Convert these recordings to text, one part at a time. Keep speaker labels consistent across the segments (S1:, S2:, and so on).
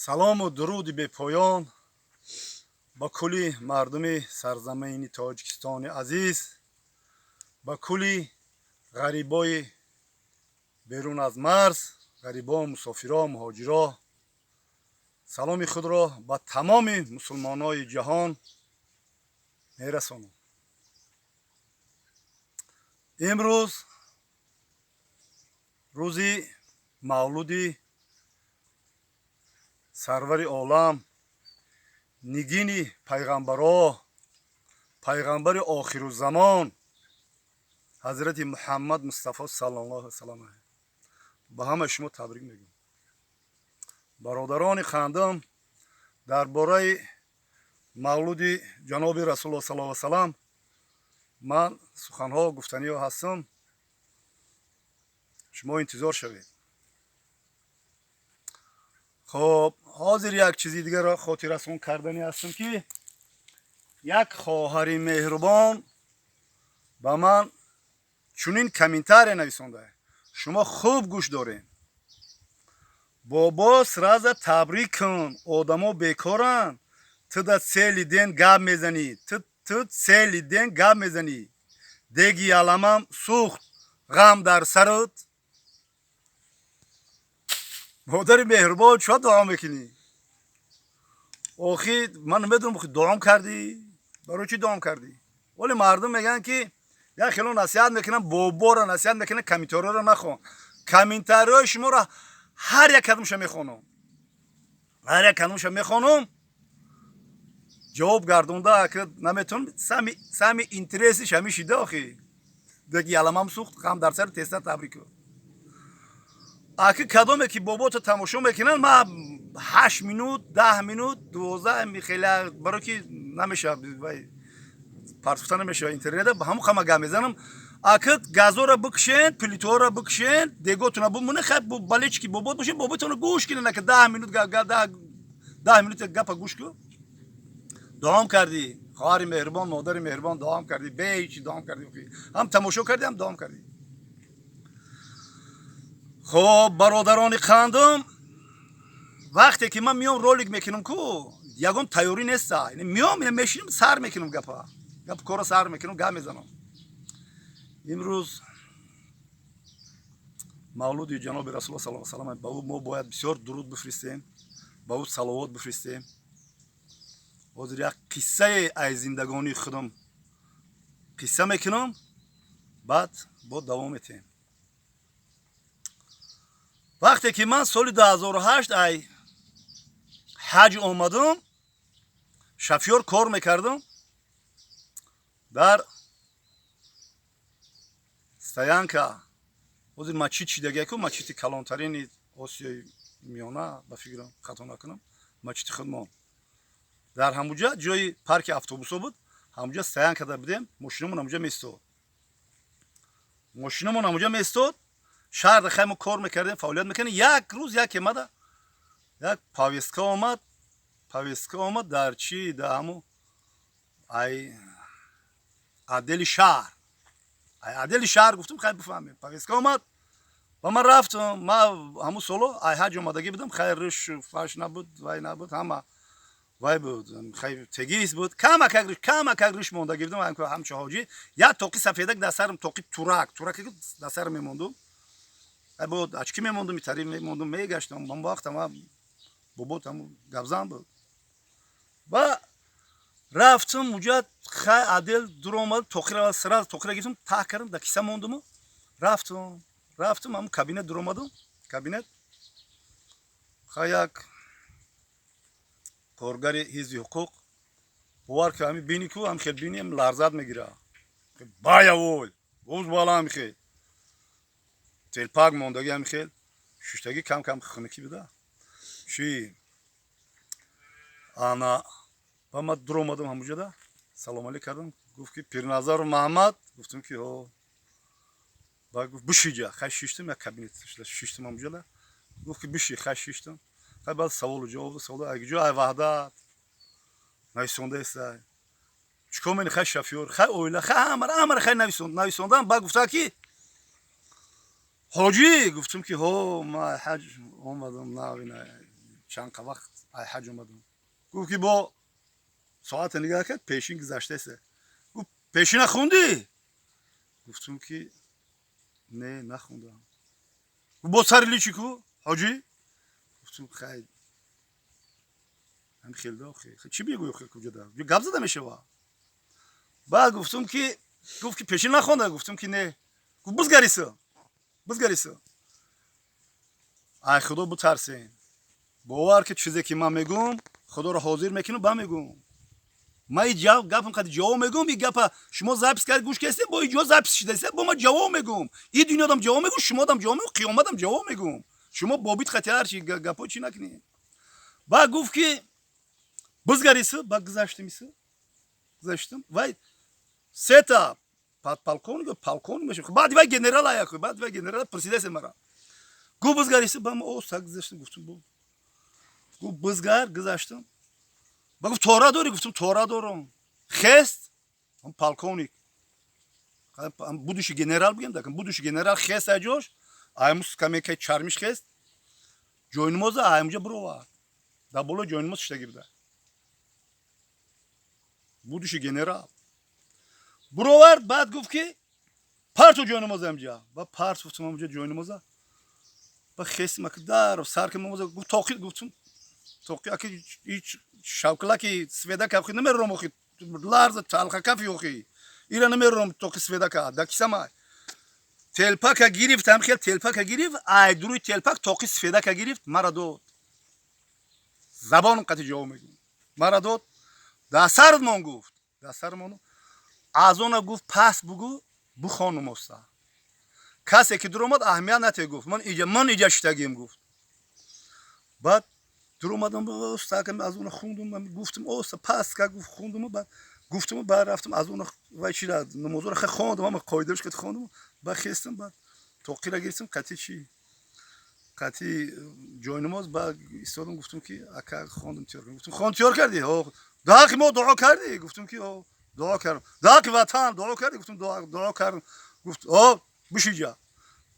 S1: Салому дуруди бепоён ба кулли мардуми сарзамини Тоҷикистони азиз, ба кулли ғарибои берун аз марз, ғарибо, мусофиро, муҳоҷиро. Саломи худро ба тамоми мусулмонои ҷаҳон мерасонам. Имрӯз рӯзи мавлуди сарвари олам, нигини пайғамбаро, пайғамбари охирузамон, ҳазрати Муҳаммад Мустафо саллаллоҳу алайҳи васаллам. Ба ҳамаи шумо табрик мегӯям, бародарони қандам. Дар бораи мавлуди ҷаноби Расулулло саллаллоҳу алайҳи васаллам ман суханҳо гуфтаниҳо ҳастам, шумо интизор шавед. Хоб, ҳозир як чизи дигарро хотиррасон кардани ҳастам, ки як хоҳари меҳрубон ба ман чунин комментария нависонда, шумо хуб гӯш доред: «Бобо, сразу табрик кун, одамо бекоранд, ту да целый день гап мезанӣ, ту целый день гап мезанӣ, деги яламам сӯхт, ғам дар сарат». Модари меҳрубон, чо дуо мекунӣ? Охи ман намедонам, дуом кардӣ, барои чӣ дуом кардӣ? Вале мардум мегӯянд, ки як хело насиҳат мекунам, боборо насиҳат мекунам, комментариёро нахон. Комментариҳои шуморо ҳар як кадомша мехонам, ҳар як кадомша мехонам. Ҷавоб гардонда наметавонам, самый интересный ш ҳамин шида. Охи деги яламам сӯхт, ғам дар сари, тезтар табрик кун. Аки кадоме ки бобото тамошо мекунанд, ма 8 минут, 10 минут, 12, хеле, барои ки намешавад, партофта намешавад интернета, ба ҳамон қама гап мезанам. Аки газора бикшен, плитора бикшен, деготуна бумоне, хай болельщики бобот бошен, боботона гӯш кунен. Аки 10 минут, 10 минут гапа гӯш кун. Дуом кардӣ, хоҳари меҳрубон, модари меҳрубон, дуом кардӣ, беҳичи дуом кардӣ, ҳам тамошо кардӣ, ҳам дуом кардӣ. Хоб, бародарони қандум, вақте ки ман миём, ролик мекунам ку, ягон тайёрӣ неста. Миём, мешинам, сар мекунам гапа, гап кора сар мекунам, гап мезанам. Имрӯз мавлуди ҷаноби Расулулло саллаллоҳу алайҳи васаллам, ба ӯ мо бояд бисёр дуруд бифристем, ба ӯ саловот бифристем. Ҳозир як қиссае аз зиндагонии худам қисса мекунам, баъд бо давом метиҳем. Вақте ки ман соли 2008 ай ҳаҷ омадам, шофёр кор мекардам дар стоянка. Ҳозир мачид шидагиаку, мачиди калонтарини Осиёи Миёна, ба фикрам, хато накунам, мачиди худмон. Дар ҳамуҷа ҷои парки автобусҳо буд, ҳамуҷа стоянкада будем, мошинамон ҳамуҷа меистод, мошинамон ҳамуҷа меистод. Шаҳрда хай мо кор мекардем, фаъолият мекардем. Як рӯз як омада, як повестка омад, повестка омад дар чи, дар ҳаму ай отдели шаҳр, ай отдели шаҳр. Гуфтам, хай бифаҳмем. Повестка омад ва ман рафтам. Ма ҳамун соло ай ҳаҷ омадагӣ будам, хай риш фаш набуд, вай набуд, ҳама вай буд, хай тегис буд, камакак риш, камакак риш мондагӣ будам, ҳамчо ҳоҷӣ. Як тоқи сафедак дар сарам, тоқи турак, турак дар сарам мемондум, бо очки мемондум, итари мемондум, мегаштам. Он вақт ама бобот ҳаму гапзан буд. Ва рафтам уҷа, хай отдел дуромад, тоқира сразу тоқира гирифтам, таҳ кардам, дар киса мондуму рафтам. Рафтам, ҳамун кабинет дуромадум. Кабинет хай як коргари ҳизби ҳуқуқ, бовар ки, ҳами бини ку, ҳам хел бини ларзат мегира, баявой боз бала, ҳами хел телпак мондагӣ, ҳами хел шуштагӣ, кам кам хунукӣ буда чи ана. Ба ман дуромадам, ҳамуҷода салом алейк кардам. Гуфт ки: «Пирназару Маҳмад?» Гуфтам ки ҳо. Ба гуфт: «Бишиҷа». Хай шиштам, як кабинет шиштам ҳамуҷода. Гуфт ки: «Биши». Хай шиштам. Хай баъд саволу ҷавоб, савол: «Ҷо ай Ваҳдат нависонда эстай, чӣ кор мени?» Хай шофёр, хай оила, хай ҳамара, ҳамара хай нависондам. Баъд гуфта ки: «Ҳоҷӣ?» Гуфтам ки ҳо, ма ҳаҷ омадам, навина. Чанд вақт ай ҳаҷ омадам. Гуфт, ки бо соата нигоҳ кард, пешин гузаштасе. Гуфт: «Пешина хундӣ?» Гуфтум, ки не, нахундам. Гуфт: «Бо сари личи ку, ҳоҷӣ?» Гуфтум: «Хай, ҳами хелда, охи чӣ бигӯй, охи куҷода гап зада мешава?» Баъд гуфтум, ки, гуфт, ки пешин нахонда? Гуфтум, ки не. Гуфт: «Бизгариса, бизгариса, ай Худо бутарсем. Бовар ки, чизе ки ман мегӯм, Худоро ҳозир мекунам, ба мегӯм. Ман и гапам қади ҷавоб мегӯм. И гапа шумо запись кард, гӯш кастем, бо иҷо запись шидаиста, бо ман ҷавоб мегӯм. И дунёдам ҷавоб мегӯм, шумодам ҷавоб мегӯм, қиёматам ҷавоб мегӯм. Шумо бобит қати ҳарчи гапо чӣ накунем». Баъд гуфт, ки бизгариса. Баъд гузаштимиса, гузаштам. Вай сета подполковник, полковник мешавад, баъди вай генерал аяку, баъди вай генерал пурсидасе мара. Гуфт: «Бизгариса». Ба ма оста гузаштам, гуфтум бо. Гуфт: «Бизгар». Гузаштам. Ба гуфт: «Тора дорӣ?» Гуфтум: «Тора дорам». Хест полковник, будущий генерал бигем, дакам будущий генерал, хест аҷош, айму скамейкаи чармиш хест, ҷойнамоза аймуҷа буровард, дар болои ҷойнамоз шиштагӣ буда. Будущий генерал буровард. Баъд гуфт, ки парту ҷойнамоза амҷа. Ба парт гуфтум амҷа ҷойнамоза. Ба хестим, аки дар сар ки намоза. Гуфт: «Тоқи?» Гуфтум: «Тоқи аки ҳеч шавклаки сведака охи намером, охи ларза талхакафи, охи ира намером, тоқи сведака да кисамай». Телпака гирифт, ҳам хел телпака гирифт, ай дуруи телпак тоқи сфедака гирифт, мара дод. Забоном қати ҷавоб мегӯм. Мара дод, дар сармон, гуфт, дар сармон аз она, гуфт, пас бугӯ, бухон намоста, касе ки дуромад, аҳамият нате. Гуфт: «Ман иҷа, ман иҷа шитагим», гуфт. Баъд дуромадам, аз она хундум, гуфтум, оста пас ка, гуфт, хундум. Баъд гуфтум, баъд рафтам, аз она вай чира намозоро хе хондум, ама қоидааш ки хондум. Баъд хестам, баъд тоқира гирифтам, қати чи, қати ҷойнамоз. Баъд истодам, гуфтум, ки ака, хондум, тиёр. Гуфтум: «Хон, тиёр кардӣ? Даҳқи мо дуо кардӣ?» Гуфтум, ки дуо кардам. «Даҳқи ватан дуо кардӣ?» Гуфтум: «Дуо кардам». Гуфт: «О, бишиҷа».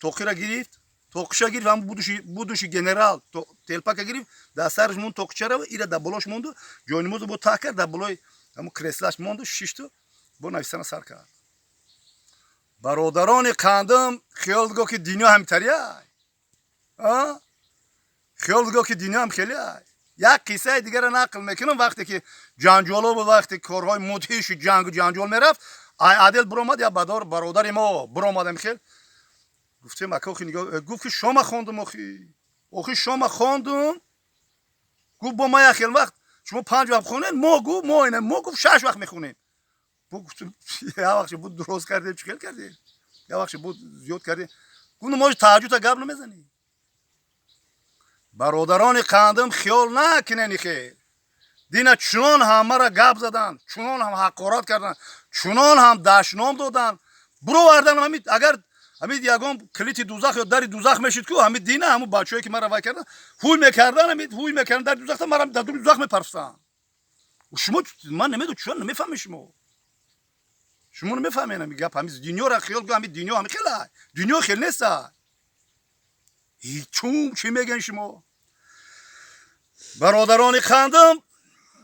S1: Тоқира гирифт, тоқиша гирифт, ҳам будущий генерал телпака гирифт, дар сараш монд тоқичара, ира дар болош монду, ҷойнамозо бо таҳ кард, дар болои ҳамун креслаш монду, шишту, бо нависана сар кард. Бародарони қандам, хиёл дго, ки дунё ҳамитарияй, хиёл дго, ки дунё ҳам хелеай. Як қиссаи дигарро нақл мекунам. Вақте ки ҷанҷоло буд, вақте корҳои мудҳишу ҷангу ҷанҷол мерафт, ай адел биромад, як бародари мо биромадам, хел гуфтем: «Ака, охи нигоҳ». Гуфт, ки шома хондум, охи шома хондум. Гуфт: «Бо ма як хел вақт шумо панҷ вақт хонед, мо, гуфт, мо ина, мо, гуфт, шаш вақт мехонем». Бо гуфтум: «Як вақт буд, дуроз кардем, чӣ хел кардем, як вақт буд, зиёд кардем». Гуфт: «Намози таҳаҷҷуда гап намезанӣ». Бародарони қандам, хиёл накунени, хел дина чунон ҳамаро гап задан, чунон ҳам ҳақорат кардан, чунон ҳам дашном додан, буровардан. Ҳами агар ҳамин ягон калити дузах ё дари дузах мешид ку, ҳамин дина ҳамун бачаҳое ки мара вай кардан, ҳуй мекардан, ҳамин ҳуй мекардан, дари дузахта мара дар дури дузах мепарфтан. Шумо, ман намедонам, чун намефаҳмед шумо, шумо намефаҳмед ҳамин гап. Ҳамин дунёра хиёл ку, ҳамин дунё ҳамин хела, дунё хел неста. Чун чӣ мегӯен шумо, бародарони қандам?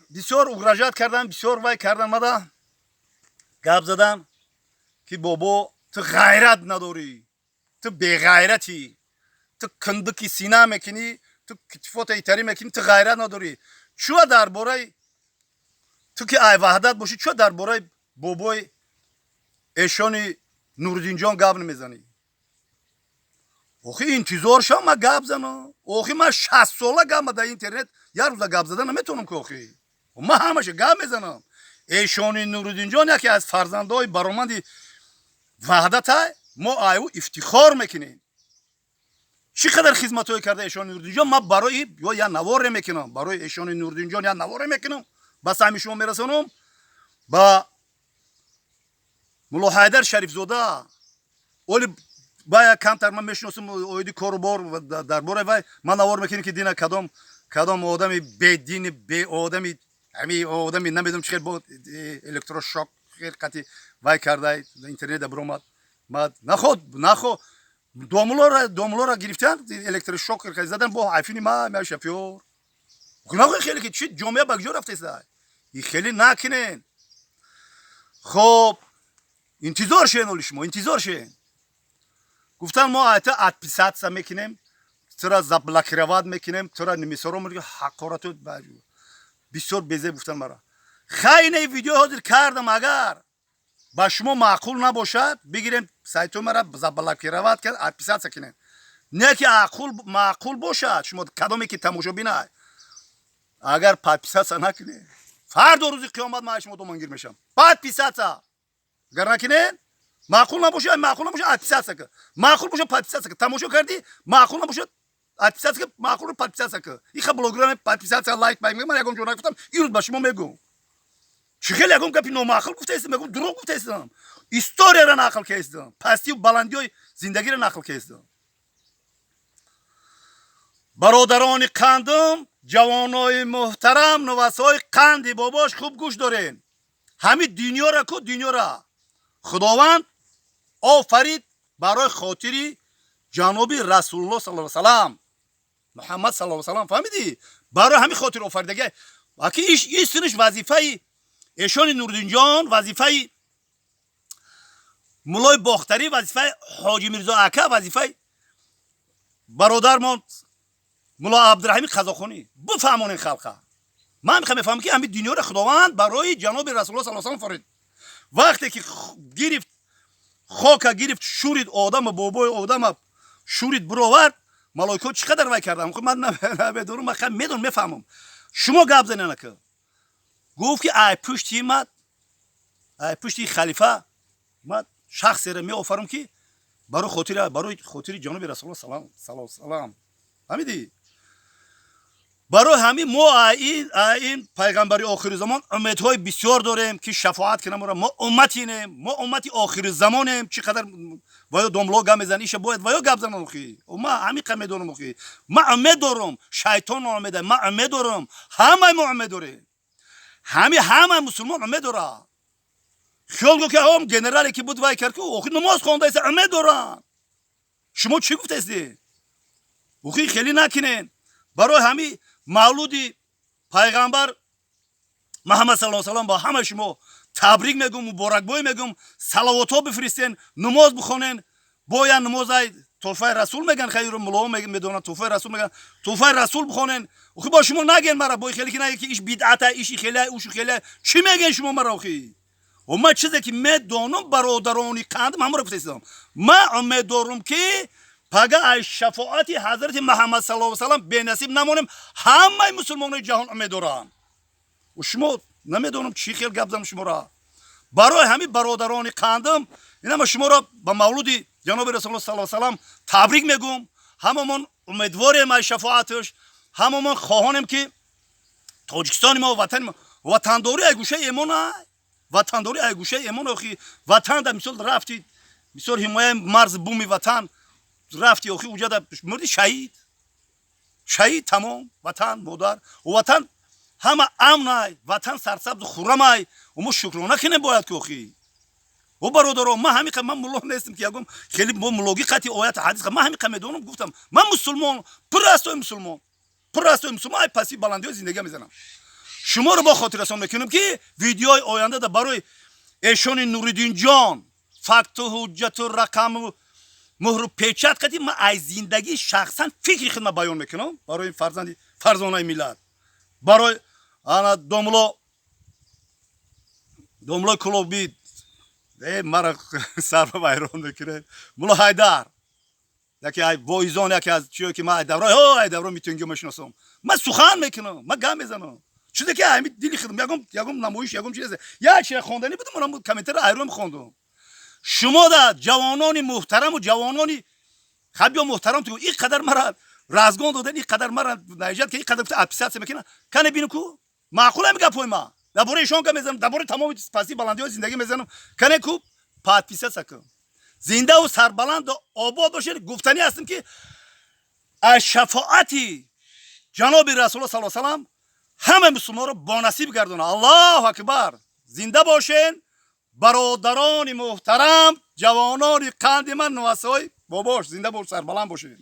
S1: Бисёр угрожать кардан, бисёр вай кардан, мада гап задан, ки бобо, ту ғайрат надорӣ, ту беғайратӣ, ту киндики сина мекунӣ, ту китифота итарӣ мекунӣ, ту ғайрат надорӣ. Чуа дар бораи ту ки ай Ваҳдат бошӣ, чуа дар бораи бобои эшони Нуриддинҷон гап намезанӣ? Охи интизор шав, ма гап занам. Охи ман 60-сола гап, ма дар интернет як рӯза гап зада наметавонам ки. Охи ман ҳамаша гап мезанам. Эшони Нуриддинҷон яке аз фарзандҳои бароманди Ваҳдатай, мо ай ӯ ифтихор мекунем. Чӣ қадар хизматҳое карда эшони Нуриддинҷон. Ман барои ё як наворе мекунам, барои эшони Нуриддинҷон як наворе мекунам, ба саҳми шумо мерасонам. Ба Муллоҳайдар Шарифзода оли ба як камтар ман мешиносам, оиди кору бор дар бораи вай ман навор мекунем, ки дина кадом одами бедини, беодами, ҳами одами намедонам чӣ хел бо электрошок хел қати вай карда, интернета биромад. Ма наход нахо домулора гирифтан, электрошок задан, бо ҳайфини ма шофёр. Гуноҳи хеле ки чи ҷомеа ба куҷо рафтеста? И хеле накунен. Хоб, интизор шен, оли шумо интизор шен. Гуфтан, мо айта отписаться мекунем, тура заблокировать мекунем, тура нимисоро ҳақорату бисёр безеб гуфтан мара. Хайне, видео ҳозир кардам, агар ба шумо маъқул набошад, бигирем, сайтои мара заблокировать кард, отписаться кунем. Не ки ақул маъқул бошад, шумо кадоме ки тамошобина, агар подписаться накунед, фардо рӯзи қиёмат ман шумо домангир мешавам. Подписаться агар накунед, маъқул набошад, маъқул набошад, отписаться ка, маъқул бошад, подписаться ка. Тамошо кардӣ, маъқул набошад, отписаться ка, маъқул, подписаться ка. Иха блогераме подписаться, лайк ман ягон ҷо нагуфтам, ирӯз ба шумо мегӯм. Чӣ хеле ягон гапи номаъқул гуфтаистам, мегӯм, дурӯғ гуфтаистам, историяро нақл кардам, пастию баландиҳои зиндагиро нақл кардам. Бародарони қандум, ҷавонои муҳтарам, нувасҳои қанди бобош, хуб гӯш дорен. Ҳамин дунёра ку, дунёра Худованд офарид барои хотири ҷаноби Расулулло сал салам, Муҳаммад сал салам, фаҳмидӣ? Барои ҳамин хотир офаридага. Аки иш вазифаи эшони Нуриддинҷон, вазифаи муллои Бохтарӣ, вазифаи Ҳоҷи Мирзо ака, вазифаи бародармон мулло Абдураҳими Қазоқхонӣ бифаҳмонем халқа. Ман мехоҳам мефаҳмам, ки ҳамин дунёро Худованд барои ҷаноби Расулулло сал салам офарид. Вақте ки гирифт хока, гирифт, шурид одама, бобои одама шурид, буровард, малоикаҳо чӣ қадар вай кардам, ман намедонам, ман медонам, мефаҳмам. Шумо гап занена ка. Гуфт, ки ай пушти ма, ай пушти халифа ма шахсеро меофарам, ки барои хотири ҷаноби Расулулло салам салам, фаҳмидӣ? Барои ҳамин мо ин пайғамбари охири замон умедҳои бисёр дорем, ки шафоат кунам. Мо умматинем, мо уммати охири замонем. Чӣ қадар ваё домло гап мезанад, иша бояд ваё гап занам. Охи, ма ҳамиқа медонам. Охи, ма умед дорам, шайтон ноумеда, ма умед дорам, ҳамаи мо умед дорем, ҳами ҳама мусулмон умед дорад. Хиёл гӯ, ки ом генерале ки буд, вай кард, ки охи намоз хондаеса, умед дорам. Шумо чӣ гуфтаистед? Охи, хеле накунен. Барои ҳами мавлуди пайғамбар Муҳаммад саллаллоҳу салам ба ҳама шумо табрик мегӯм, муборакбоӣ мегӯм. Салавотҳо бифиристен, намоз бихонен. Бояд намозай тӯҳфаи Расул меган, хайру муллоҳо медонанд, тӯҳфаи Расул меган, тӯҳфаи Расул бихонен. Охи, бо шумо наген мара, бо хеле ки наге, ки иш бидъата, иши хеле, ушу хеле. Чӣ меген шумо мара? Охи, ман чизе ки медонам, бародарони қандам, ҳамаро гуфтаистам. Ман умед дорам, ки пага аз шафоати ҳазрати Муҳаммад саллаллоҳу салам бенасиб намонем. Ҳамаи мусулмонои ҷаҳон умед доранд. Шумо намедонам чӣ хел гап занам шуморо. Барои ҳамин, бародарони қандам, инама шуморо ба мавлуди ҷаноби Расулулло саллаллоҳу салам табрик мегӯм. Ҳамамон умедворем аз шафоаташ, ҳамамон хоҳонем, ки Тоҷикистони мо, ватани мо. Ватандорӣ ай гӯшаи эмон, ай ватандорӣ ай гӯшаи эмон. Охи, ватанда мисол рафти, мисол ҳимояи марзи буми ватан рафти, охи, уҷада мурди, шаҳид, шаҳид, тамом. Ватан модар, ватан ҳама амнай, ватан сарсабзу хуррамай. Мо шукрона кинем бояд ки. Охи, о бародаро, ман ҳамиқа, ман мулло нестам, ки ягон хеле бо муллогӣ қати оят ҳадис. Ман ҳамиқа медонам, гуфтам, ман мусулмон, пуррастои мусулмон, пуррастои мусулмон, ай паси баландиҳои зиндагӣ мезанам. Шуморо бо хотиррасон мекунем, ки видеои оянда барои эшони Нуриддинҷон факту ҳуҷҷату рақаму муҳру печат қати ман аз зиндагӣ шахсан фикри худма баён мекунам барои фарзанди фарзонаи миллат, барои ана домлои Кулоби. Мара сарфа вайрон мекунед. Мулло Ҳайдар яке ай воизон, яке аз чиё, ки ман ай давра, ай давра митингио мешиносам. Ман сухан мекунам, ман гап мезанам, чизе ки ами дили худам, ягон намоиш, ягон чиз, як чиз хонданӣ будам, онам комментаро айрон хондум. Шумо да ҷавонони муҳтараму ҷавонони хабиё муҳтарам, ту ин қадар мара разгон додан, ин қадар мара наиҷад, ки ин қадар отписаться мекунам. Кане бину ку, маъқул ами гапҳои ма? Дар бораи ишон гап мезанам, дар бораи тамоми пасти баландиҳои зиндагӣ мезанам. Кане ку, подписаться кун. Зиндаву сарбаланду обод бошед. Гуфтанӣ ҳастем, ки аз шафоати ҷаноби Расулулло саллаллоҳу салам ҳама мусулмонро бонасиб гардона. Аллоҳу акбар! Зинда бошен, бародарони муҳтарам, ҷавонони қанди ман, нувасҳои бобош, зинда бош, сарбаланд бошед.